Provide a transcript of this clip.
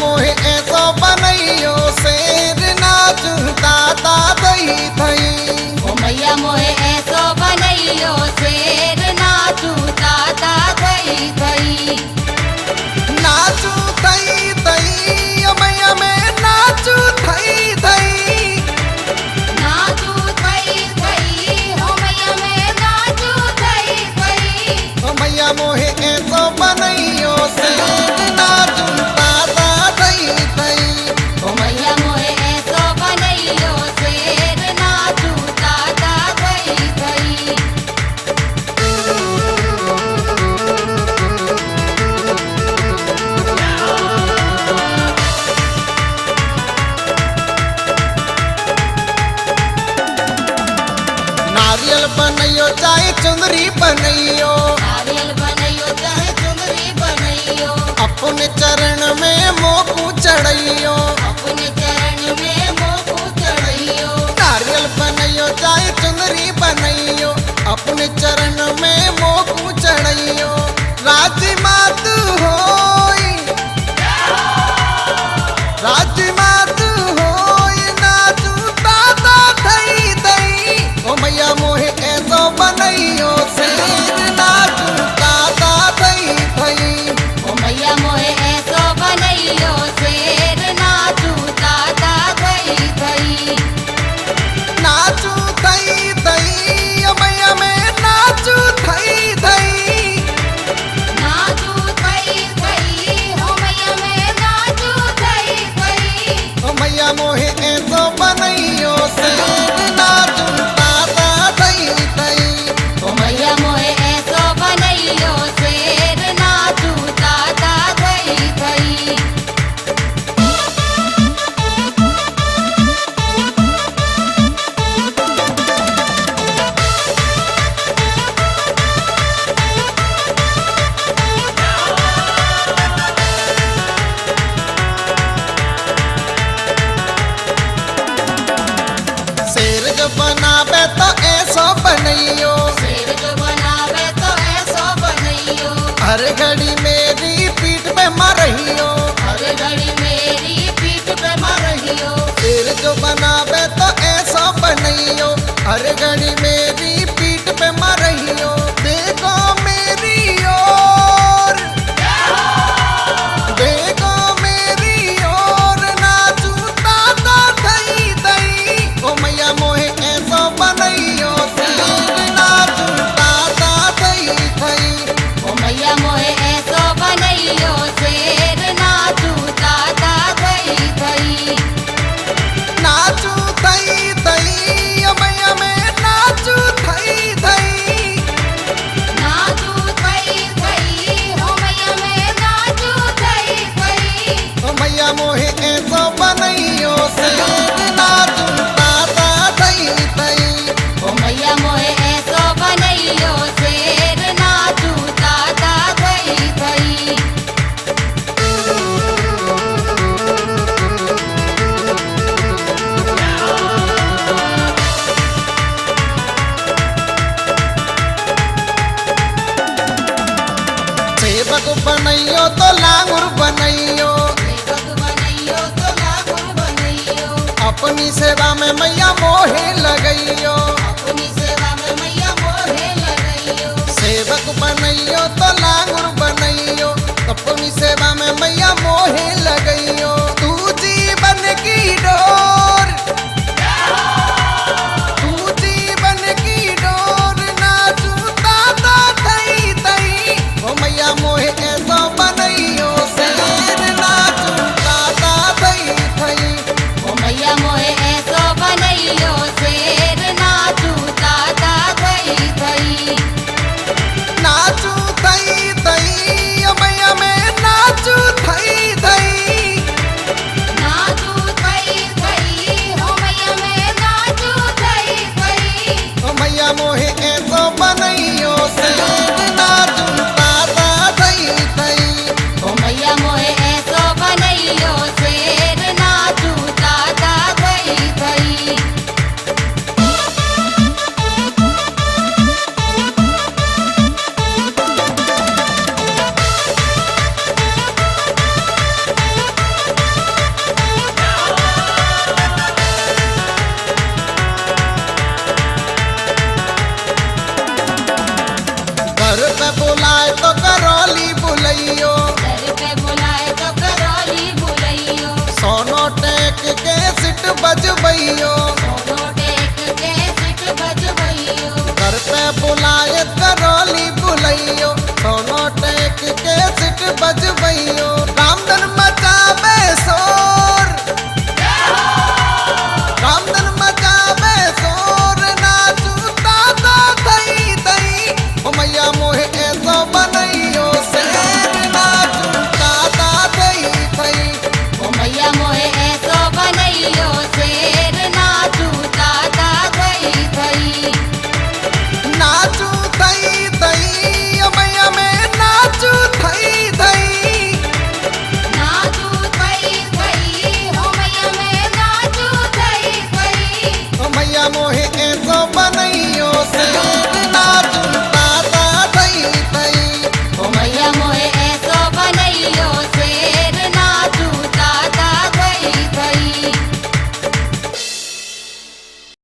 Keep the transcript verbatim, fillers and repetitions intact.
मोहे ऐसो बनैयो शेर, नाचूं दादा धई धई। ओ मैया मोहे ऐसो बनैयो शेर, नाचूं दादा धई धई। नाचूं धई धई, ओ मैया मैं नाचूं धई धई। नाचूं धई धई, ओ मैया मैं नाचूं धई धई। ओ मैया मोहे ऐसो बनैयो शेर, नाचूं दादा धई धई। ओ मैया मोहे ऐसो बनैयो शेर, नाचूं दादा धई धई। नारियल बनैयो चाहे चुंदरी बनैयो, नारियल बनैयो चाहे चुंदरी बनैयो। अपने चरण में मोकू चढ़ैयो, अपने चरण में मोकू चढ़ैयो। नारियल बनैयो चाहे चुंदरी बनैयो, अपने चरण में मोकू चढ़ैयो। राजी माँ तू होई, राजी माँ तू होई, नाचूं दादा धई धई। ओ मैया मोहे ऐसो बनैयो शेर, नाचूं दादा धई धई। ओ मैया मोहे ऐसो बनैयो शेर, नाचूं दादा धई धई। नाचूं धई धई, ओ मैया मैं नाचूं धई धई। नाचूं धई धई, ओ मैया मैं नाचूं धई धई। ओ मैया मोहे ऐसो बनैयो शेर, नाचूं दादा धई धई। ओ मैया मोहे ऐसो बनैयो शेर, नाचूं दादा धई धई। शेर जो बनावे तो ऐसो बनैयो, शेर जो बनावे तो ऐसो बनैयो। हर घड़ी मेरी पीठ पे मरैयो, हर घड़ी मेरी पीठ पे मरैयो। शेर जो बनावे तो ऐसो बनैयो, हर घड़ी मेरी पीठ पे मरैयो। देखो मेरी ओर, देखो मेरी ओर, नाचूं दादा धई धई। ओ मैया मोहे ऐसो बनैयो शेर, नाचूं दादा धई धई। ओ मैया मोहे ऐसो बनैयो शेर, नाचूं दादा धई धई। नाचूं धई धई, ओ मैया मैं नाचूं धई धई। नाचूं धई धई, ओ मैया मैं नाचूं धई धई। ओ मैया मोहे ऐसो बनैयो शेर, नाचूं दादा धई धई। ओ मैया मोहे ऐसो बनैयो शेर, नाचूं दादा धई धई। सेवक बनैयो तो लांगुर बनैयो, सेवक बनैयो तो लांगुर बनैयो। अपनी सेवा में मैया मोहे लगैयो, अपनी सेवा में मैया मोहे लगैयो। सेवक बनैयो तो लांगुर